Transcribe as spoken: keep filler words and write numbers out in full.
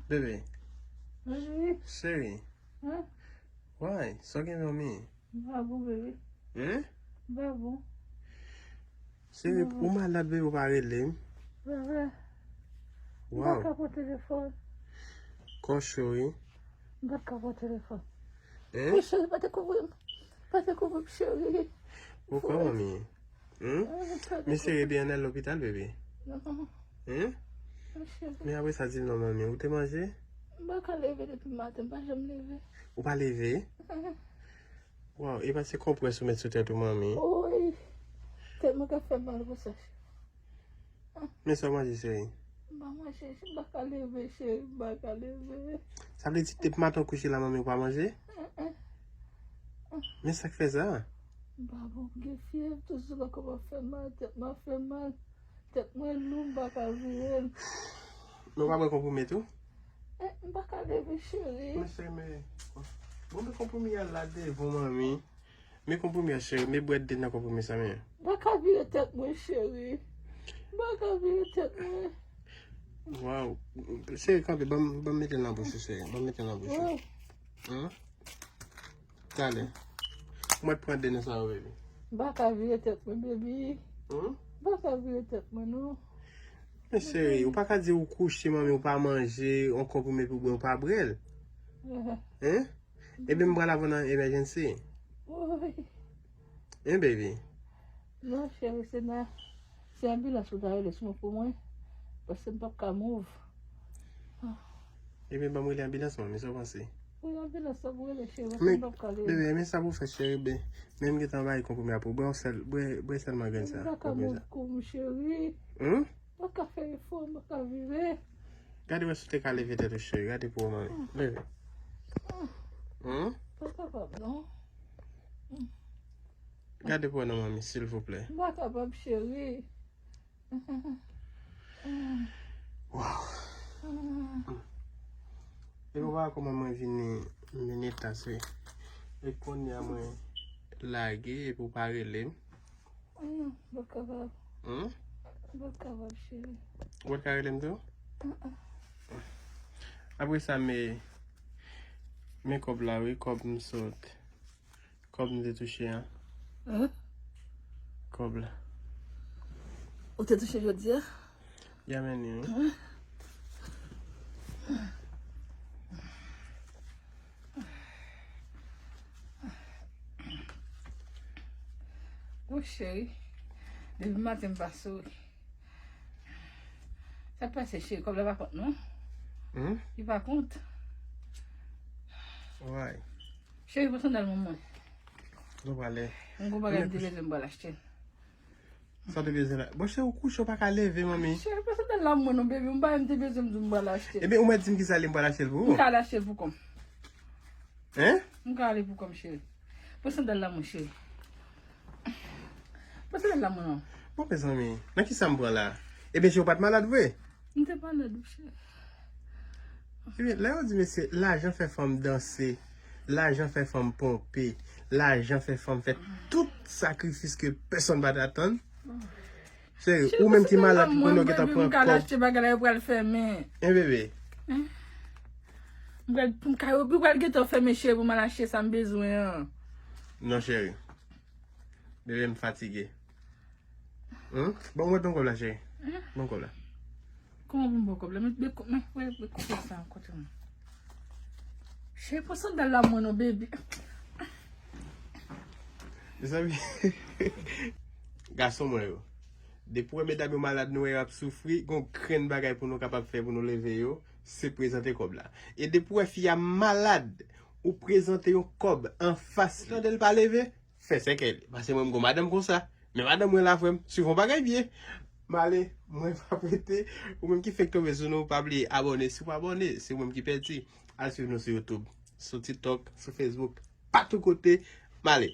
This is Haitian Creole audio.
Bebe. Bebe. Cheri. Why? Sa w gen, manmi? M pa bon, bebe. Hein? M pa bon. Cheri, ou malad, bebe, ou pa rele m. Bebe. M pa ka pran telefòn. Kò cho, wi. M pa ka pran telefòn. Hein? Wi, cheri, pa te kouvri m. Pa te kouvri m, cheri. Ou kòman, manmi? Hmm? Men cheri, ebyen, ann al lopital, bebe. Non. Hein? Men apre sa, di m non, manmi, ou te manje? M pa ka leve depi maten, m pa janm leve. Ou pa leve? Waw, e pa se konprès ou met sou tèt ou, manmi? Wi. Tèt mwen ka fè mal konsa. Men sa w manje, cheri? M pa manje, m pa ka leve, cheri, m pa ka leve. Sa vle di depi maten w kouche la, manmi, ou pa manje? Men sa k fè sa? M pa bon, m gen fyèv, tout zouga kò m ap fè mal, tèt mwen ap fè mal. Tèt mwen lou, m pa ka vire l. Men w pa bwè konprime tou? Eh, m pa ka leve, cheri. Men cheri, men. Bon, men konprime a la devan, manmi. Men konprime a, cheri, men bwè de nan konprime sa, men. M pa ka vire tèt mwen, cheri. M pa ka vire tèt mwen. Waw. Cheri, kanpe, ban m, ban m mete l nan bouch ou, cheri. Ban m mete l nan bouch ou. Wi. Hmm? Talè. Mwen pran de nan sa yo, baby. M pa ka vire tèt mwen, baby. Hmm? M pa ka vire tèt mwen, non. Men cheri, ou pa ka di ou kouche, manmi, ou pa manje, yon konprime pou bwè, ou pa bwè l. Hein? Ebyen, m pral avè w nan emergency. Woy. Hein, baby? Non, cheri, se nan, se anbilans ou ta rele sou mwen pou mwen. Paske m p ap ka move. Ebyen, ban m rele anbilans, manmi, sa w panse? Wi, anbilans sa pou rele, cheri, paske m p ap ka leve. Bebe, men sa pou fè, cheri, ben, men m gentan bay konprime a pou bwè yon sèl, bwè, bwè sèlman grenn sa. M pa ka move kou m, cheri. Hmm? M pa ka fè efò, m pa ka vire. Gade wè si w te ka leve tèt ou, cheri. Gade pou w, manmi. Leve. Hmm? M pa kapab, non. Gade pou w non, manmi, silvouplè. M pa kapab, cheri. Waw. E ou pa wè kòman mwen vini, m vin eta, cheri. E kounye a mwen lage, epi w pa rele m. Non, m pa kapab. Hmm? M pa kapab, cheri. Ou pa t ka rele m tou? Apre sa, men, men kòb la, wi, kòb m sot. Kòb m te touche an. Hein? Kòb la. Ou te touche jodi a? Ya, men, wi. Hein? Wi, cheri. Depi maten m pa souri. Sa k pase, cheri? Kòb la pa kont, non? Hmm? Li pa kont. Why? Cheri, pran sandal mwen mwen. Nou prale. M gon bagay m te bezwen, m pral achte l. Sa w te bezwen la? Bon, cheri, ou kouche, ou pa ka leve, manmi. Cheri, pran sandal la mwen non, baby. M bagay m te bezwen, m di w m pral achte l. Ebyen, ou mèt di m ki sa li, m pral achte l pou ou. M ka al achte l pou kò m. Hein? M ka ale pou kò m, cheri. Pran sandal la mwen, cheri. Pran sandal la mwen non. Bon, mezanmi, nan ki sa m pran la? Ebyen, cheri, ou pa t malad vre? M te malad, wi, cheri. Ebyen, lè yo di, mesye, lajan fè fanm danse, lajan fè fanm ponpe, lajan fè fanm fè tout sakrifis ke pèsonn pa t atann. Cheri, ou menm ki malad, ki konnen w gentan pran kòb. M ka al achte bagay la, yo pral fèmen. Hein, bebe? Hein? M pral, m ka, yo pral gentan fèmen, cheri, pou m al achte sa m bezwen an. Non, cheri. Bebe, m fatige. Hmm? Bon, mwen ban m kòb la, cheri. Ban m kòb la. Kòman pou m ba w kòb la? Men, men, men, men, men kòb sa an kote mwen. Cheri, pran sandal la mwen non, baby. Mezanmi, gason mwen yo, depi w wè medam yo malad, nou wè y ap soufri, gon grenn bagay pou nou kapab fè pou nou leve yo, se prezante kòb la. E depi w wè fi a malad, ou prezante yon kòb anfas li. Ou tande l pa leve, fè sèkèy li. Paske mwen, m gon madanm konsa. Men madanm mwen la, frè m, swiv yon bagay byen. M ale, mwen p ap rete. Ou menm ki fenk tonbe sou nou, pa bliye abòne. Si w pa abòne, se ou menm ki pèdi. Al swiv nou sou YouTube, sou TikTok, sou Facebook, patou kote. M ale.